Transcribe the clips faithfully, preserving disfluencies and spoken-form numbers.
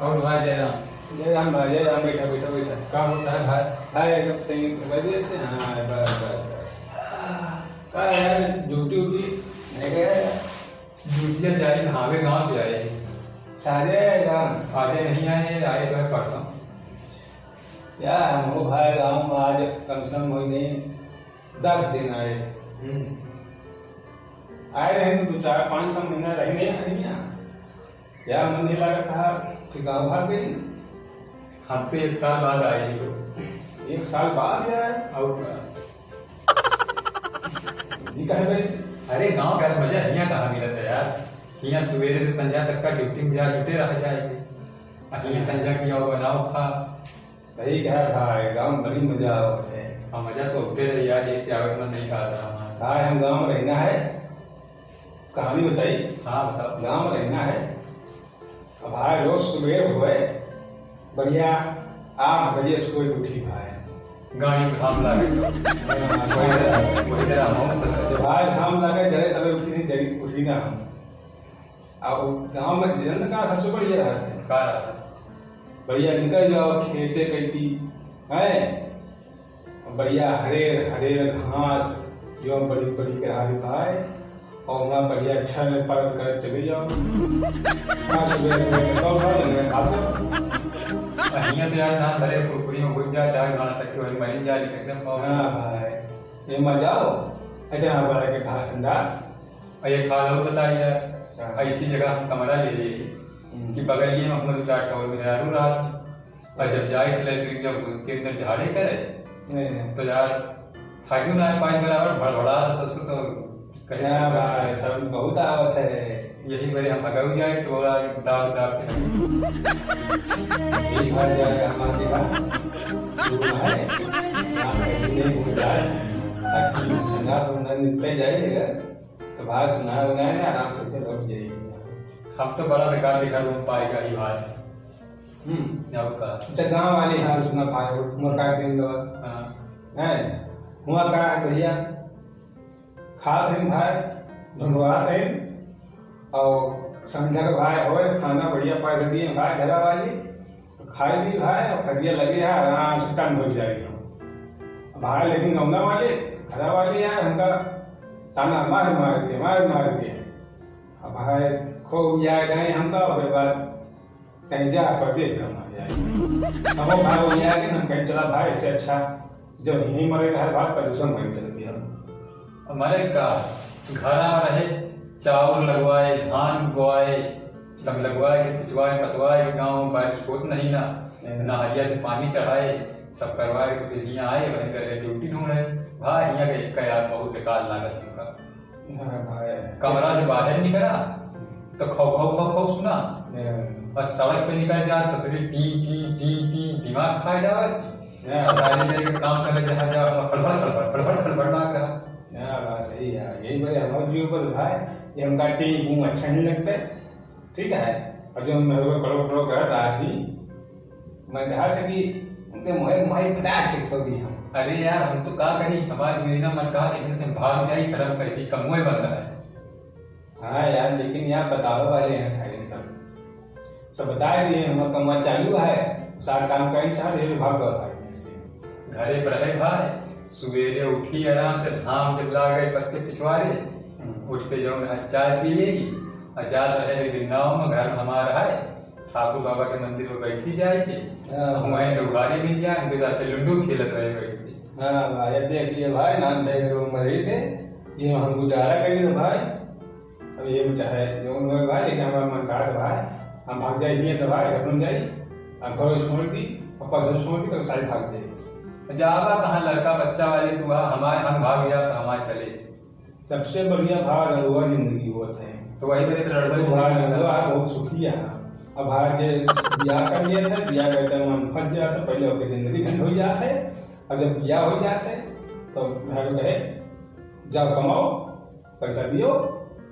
और भाई जयराम। जयराम भाई, जयराम, बैठा, बैठा, बैठा। का होता है भाई? भाई, एकदम सही, बढ़िया से, हाँ, बस, बस, बस। का यार, ड्यूटी उटी नहीं गया यार? ड्यूटियाँ जारी कहाँ, वे गाँव से आए हैं। सारे आए गाँव? आज नहीं आए, आए तो है परसों। यार, हम हो भाई गाँव में आज कम से कम हो गए दस दिन आए। हम्म। आए रहे तो दो, चार, पाँच, छह महीना रहे नहीं, नहीं यहाँ। यार, मन नहीं लगा था कि गाँव भाग गई। हम तो एक साल बाद आए ही तो। एक साल बाद यार? और का? ये कहे भाई? अरे, गाँव का मजा हियाँ कहाँ मिलत है यार? हियाँ सुबेरे से संझा तक का ड्यूटी में जा जुटे रह जाए। अरे, संझा की आओ बनाओ खा। सही कहा भाई, गाँव में बड़ी मजा आवत है। हाँ, मजा तो होते रहे यार, जैसे आवत मन नहीं कहा था हमारा। भाई, हम गाँव में रहना है। कहानी बताई? हाँ, बताओ। गाँव में रहना है। अब भाई, रोज सुबह हुए, बढ़िया आठ बजे सोए उठी भाई। गाड़ी में घाम लागे। हाँ, वही तरह, वही तरह हम तो भाई, घाम लागे, जरे तबे उठी नहीं, जरी उठी ना हम। अब गाँव में जन का सबसे बढ़िया रहत है। का रहत है? बढ़िया निकल जाओ खेते कैती, हैं? बढ़िया हरेर, हरेर घास, जो बड़ी, बड़ी के हारी पाए, और वहाँ बढ़िया छल पर कर चले जाओ। हाँ, सुबह, सुबह निकल जाओ, जंगल में खा जाओ। अहियाँ तो यार, धान भले कुरकुरी में घुस जाए, चाहे धान तक के वही मरी जाए, लेकिन एकदम पाओ। हाँ भाई, ये मजा आओ, इतना बड़ा के घास अंदाज। और एक हाल और बताई यार, हाँ। ऐसी जगह हम कमरा ले लिए हम्म। कि बगलिए में हम लोग चार टोल में जरूर रहा था। और जब जाए तो लेटरिन जब घुस के अंदर झाड़े करे, नहीं, नहीं। तो यार, हगू ना पाई बराबर भड़भड़ा था ससुर तो कहे क्या से बात है, सब बहुत आवत है। यही बरे हम हगऊ जाए तो बोला दाब दाब के। एक बार जाए हमारे पास, तू है, यहाँ पे भी नहीं भूल जाए, ताकि संगा उन्हें निकले जाए, तो भाई सुना उन्हें ना, आराम से के लौट जाएगी। हम तो बड़ा बेकार बेकार रूम पाएगा ही भाई। हम्म। जाओ का? अच्छा, गाँव वाली हाल सुना पाए हो, मोर का दिन दवा। हाँ। हैं? हुआ का है भैया? खात हैं भाई, ढुंढवात हैं, और संझा के भाई होए, खाना बढ़िया पैसा दिए भाई, घरा वाली, तो खाई ली भाई, और खटिया लगी है, आराम से टन हो जाएगी। भाई, लेकिन गौना वाली, घरा वाली यार, हमका ताना मार मार के, मार मार के, अब भाई, खूब याद आए हमका, ओकरे बाद कहीं जा परदेस कमा जाए। हम भाई, वो याद है, हम कहीं चला भाई, इससे अच्छा जो यहीं मरे रहे, भाई, प्रदूषण वहीं चल दिया। हमारे का घरा रहे, चाउर लगवाए, धान बोआए, सब लगवाए के सिंचवाए, पटवाए के गाँव में बारिश होत नहीं ना, नहीं। नहरिया से पानी चढ़ाए, सब करवाए, तो फिर यहाँ आए, वहीं करे ड्यूटी ढूंढे। भाई, यहाँ के एक का यार बहुत बेकार लागत हमका। हाँ भाई। कमरा से बाहर निकला, तो खौ, खौ, खौ, खौ सुना। हाँ। और सड़क पे निकल जा, ससुरी टी, टी, टी, टी, दिमाग खा जावे। हाँ। और सारी देर के काम करे, जहाँ जा, वहाँ खड़बड़, खड़बड़, खड़बड़, खड़बड़ लाग रहा। हाँ, बात सही है। यही वजह हमारे जीव पर भाई, ये हमका टी, बू अच्छा नहीं लगता है। ठीक है? और जो हम लोग कड़ो, कड़ो करत आदमी, मैं कहा था कि उनके मोहे माई फटाक से ठोक दी हम। अरे यार, हम तो का करी, हमार दुनिया मन कहा था, इनसे भाग जाई, करम कर दी, कमोए बन रहा है। हाँ यार, लेकिन यहाँ बतावे वाले हैं सारे सब। सब बता दिए, हमारा कमवा चालू है, सारा काम का इंसान, ये भाग गया भाई यहाँ से। घरे पर रहे भाई, सुबेरे उठी आराम से, धाम जब लागे पस के पिछवारे, हम्म। उठ के जौन है चाय पी लेगी, और जात रहे एक दिन गाँव में, घर में हमारा है, ठाकुर बाबा के मंदिर में बैठी जाए के, हाँ। हम वहीं लोग बारे मिल जाए, उनके साथ लुंडू खेलत रहे बैठ के। हाँ भाई, अब देख लिए भाई, नान भाई के रूम में रही थे, ये हम गुजारा करी थे भाई। अब ये में चाहे जो उन भाई, लेकिन हमारा मन कहा था भाई, हम भाग जाए, नहीं तो भाई, घर में जाई, अब घर छोड़ दी, और परसों छोड़ दी, तो सारी भाग जाए। जावा कहाँ लड़का बच्चा वाले तू, हमारे हम भाग जाए तो हमारे चले। सबसे बढ़िया भाई रंगुआ जिंदगी होत है। तो वही मेरे तो लड़का तो भाई जिंदगी रंगुआ है, बहुत सुखी है। अब भाई जे बियाह कर लिया था, बियाह करते मन फंस जाता, पहले ओके जिंदगी झंड हो जात है, और जब बियाह हो जात है, तो भाई कहे, "जाओ कमाओ, पैसा दियो।"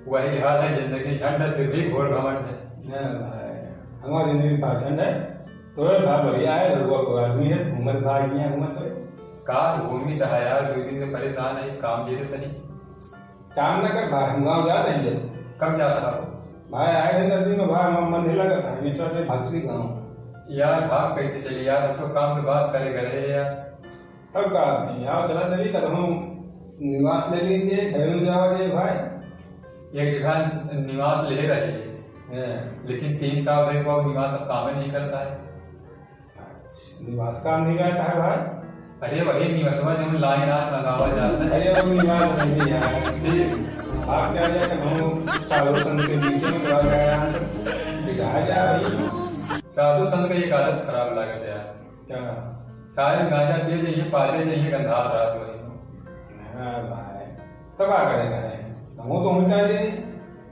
वही हाल है जिंदगी झंड, फिर भी घोर घमंड है। हाँ भाई, हमारी जिंदगी पाखंड है। तो ये भाई बढ़िया है, रंगुआ को आदमी है, घूमत भाई यहाँ घूमत रहे। का घूमी तो है यार, दो दिन से परेशान है, काम दे देते नहीं। काम ना कर भाई, हम गाँव जात हई जब। कब जात हो? भाई, आए थे दस दिन में भाई, हमारा मन नहीं लगत है, मैं चल रहे भागचरी गाँव। यार, भाग कैसे चली यार, हम तो काम के बात करे करे है यार। तब का नहीं, आओ चला चली, कदमों निवास ले लीजिए, घर में जाओ रे भाई। एक जगह निवास ले रहे हैं, हैं। लेकिन तीन साल भर वो निवास अब काम ही नहीं करता है। अच्छा, निवास काम नहीं करता है भाई? अरे वही निवासवा जो लाइन आन लगावा जाता है। अरे वो निवास नहीं यार। जी। आप क्या क्या कदमों साधु संत के बीच में निवास कर रहे हैं, बिगाड़ जा रही है। साधु संत का एक आदत खराब लागत है यार। क्या? सारे गांजा पिए जाइए, पाले जाइए, गंधात रात वही। हाँ भाई, तब आ गए भाई, हम तो उनका ही।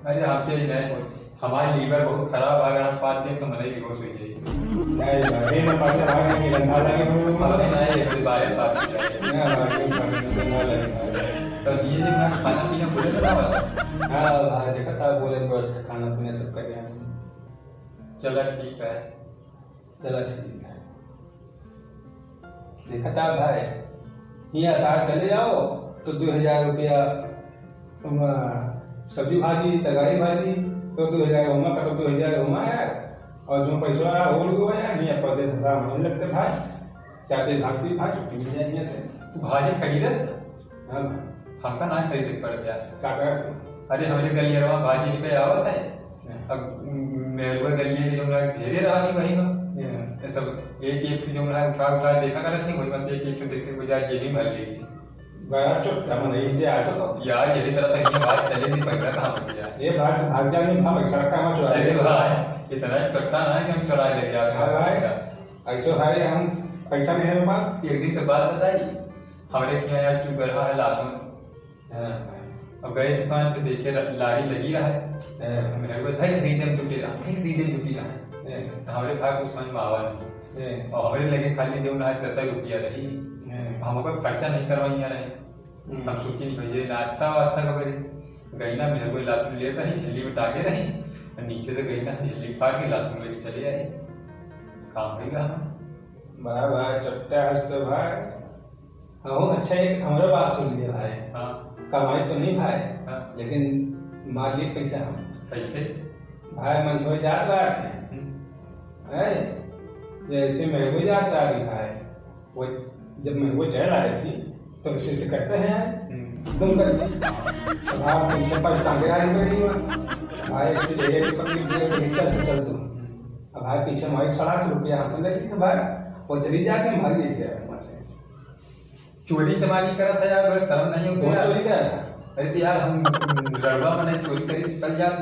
अरे हमसे ही नहीं छोड़, हमारे लीवर बहुत खराब है, अगर हम पाते तो मने बेहोश हो जाए। नहीं भाई, ये ना पाते भाई, ये गंधा लगे हुए हैं। अरे नहीं, ये बारे पाते जाए। ना भाई, ये पाते गंधा लगे भाई। तो ये जो मैं खाना पीना बोले तो ना बता। हाँ भाई, देखा था बोले व्यवस्था खाना पीना सब कर दिया। चला ठीक है। चला ठीक है। देखा था भाई, हियाँ साथ चले जाओ तो दो हजार रुपया तुम, आ, सब्जी भाजी, तरकारी भाजी, तो दो हजार हुआ का, तो दो हजार हुआ यार। और जो पैसा आया, वो लोग यार, हियाँ परदेस धंधा होने लगते भाई। चाचे भाग से भाई छुट्टी मिल जाए हियाँ से। तू भाजी खरीदे? हाँ भाई। हमका ना खरीदे के पड़त यार। का करत तू? अरे, हमरे गलियरवा भाजी पे आवत है। हाँ। अब मेरुआ गलिया के जो ना घेरे रहा नहीं वही में। हाँ। ये सब एक एक जो ना उठा उठा देखा करत नहीं, वही में से एक एक देखे को जा जेबी भर ली थी। बड़ा चुट्टा मन है, इसे आता तो। यार, यही तरह तक ये बात चले नहीं, पैसा कहाँ बच जाए? ये बात भाग जाने, भाग पैसा कहाँ चुरा अरे ले? भाई, इतना ही चुट्टा ना है कि हम चुरा ले जाए हाँ भाई। पैसा। ऐसो भाई, हम पैसा नहीं है मेरे पास। एक दिन के बात बताई, हमरे के यहाँ यार चुगरहा है लालू। हाँ। अब गए दुकान पे देखे र-, लारी लगी रहा है। हाँ। हम लोग भाई खरीदे में जुटे रहा, भाई खरीदे में जुटी रहा है। हाँ। तो हमरे भाई कुछ मन में आवा नहीं। हाँ। और हमरे लगे खाली जो ना दस रुपया रही। हाँ। हम ओकर खर्चा नहीं करवाइया रहे। हम्म। हम सोची नहीं भैया नाश्ता वास्ता का बड़े गईना में हुए लास्ट में ले रही, झिल्ली में टांगे रही, और नीचे से गईना झिल्ली फाड़ के लास्ट में लेके चले आए। काम हो गया हमारा। बड़ा भाई चट्टा हंस तो भाई। हाँ, अच्छा, एक हमरे बात सुन लिए भाई। हाँ। कमाई तो नहीं भाई, हाँ। लेकिन मालिक कैसे हम? कैसे? भाई, मंझोई जात रहा थे। हम्म। है? ये ऐसे में हो जात रहा थे भाई। वो, जब मैं वो चल आ रही थी, तो ऐसे ऐसे करते हैं यार। हम्म। तुम कर, अब आप पीछे पर टांगे आ रही मेरी हुआ। भाई, इसकी जगह की पकड़ी, जगह को नीचे से चल दो। अब भाई, पीछे हमारी सात सौ रुपया हाथ में लगी, तो भाई, वो चली जाते हैं, भाग लेते हैं वहाँ से। चोरी चमारी करत है यार, बड़े शर्म नहीं होती कौन यार? चोरी करत है? अरे तो यार, हम रड़ुआ में नहीं चोरी करी, चल जात